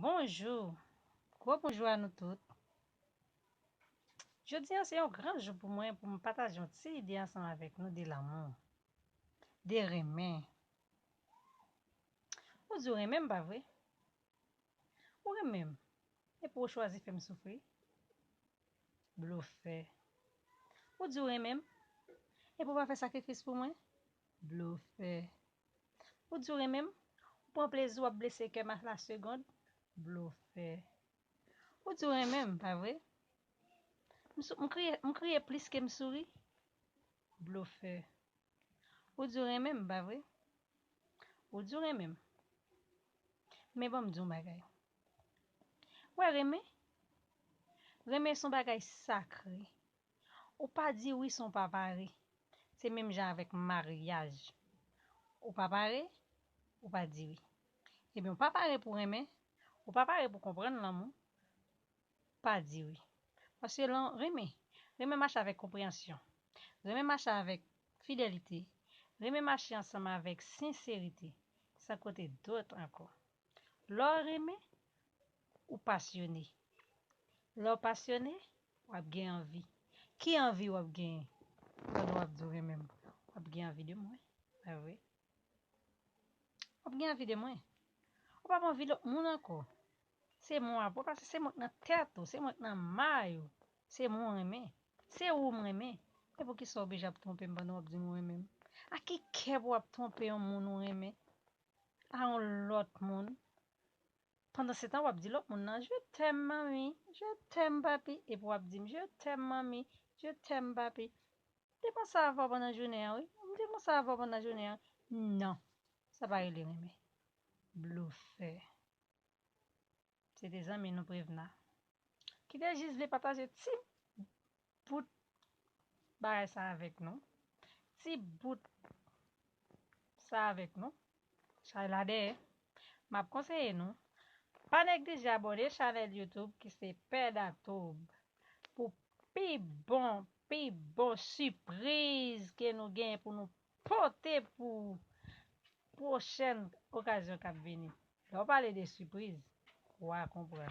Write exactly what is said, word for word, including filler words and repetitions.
Bonjou, gwo bonjou a nou tout. Jodi a se yon gran jou pou mwen pou m pataje yon ti ide ansanm avèk nou de lanmou, de renmen. Ou di w renmen m, pa vre? Ou renmen m, epi w chwazi fè m soufri? Blofè. Ou di w renmen m, epi w pa fè sakrifis pou mwen? Blofè. Ou di w renmen m, ou pran plezi w ap blese kè m a la segonn? Blofè. Ou di w renmen m, pa vre? M sou- m kriye, m kriye plis ke m souri? Blofè. Ou di w renmen m, pa vre? Ou di w renmen m. Men ban m di w yon bagay. Wè renmen? Renmen se yon bagay sakre. Ou pa di wi san w pa pare. Se menm jan avèk maryaj. Ou pa pare, ou pa di wi. Ebyen, ou pa pare pou renmen, ou pa pare pou konprann lanmou, pa di wi. Paske lan renmen, renmen mache avèk konpreyansyon. Renmen mache avèk fidelite. Renmen mache ansanm avèk senserite. San kote dòt ankò. Lè w renmen, ou pasyone. Lè w pasyone, w ap gen anvi. Ki anvi w ap genyen pandan w ap di w renmen m? W ap gen anvi de mwen, pa vre? W ap gen anvi de mwen. Ou p ap anvi lòt moun ankò. Se mwen w ap wè, paske se mwen k nan tèt ou, se mwen k nan may ou, se mwen w renmen, se ou m renmen. Men poukisa w oblije ap twonpe m pandan w ap di m ou renmen m? A ki kè pou w ap twonpe yon moun ou renmen a yon lòt moun? Pandan se tan, w ap di lòt moun nan, "Je t'aime, manmi, je t'aime, papi," epi w ap di m, "Je t'aime, manmi, je t'aime, papi." M te panse avè w pandan jounen an, wi. M te panse avè w pandan jounen an. Non, sa pa rele renmen. Blofè. Se te zanmi nou Prevna ki te jis vle pataje ti bout bagay sa avèk nou. Ti bout sa avèk nou. Chay la dèyè. M ap konseye nou, pa neglije abòne chanèl YouTube ki se Pè Datoub pou pi bon, pi bon sipriz ke nou gen pou nou pote pou pwochèn okazyon k ap vini. Lè w pale de sipriz, w a konprann.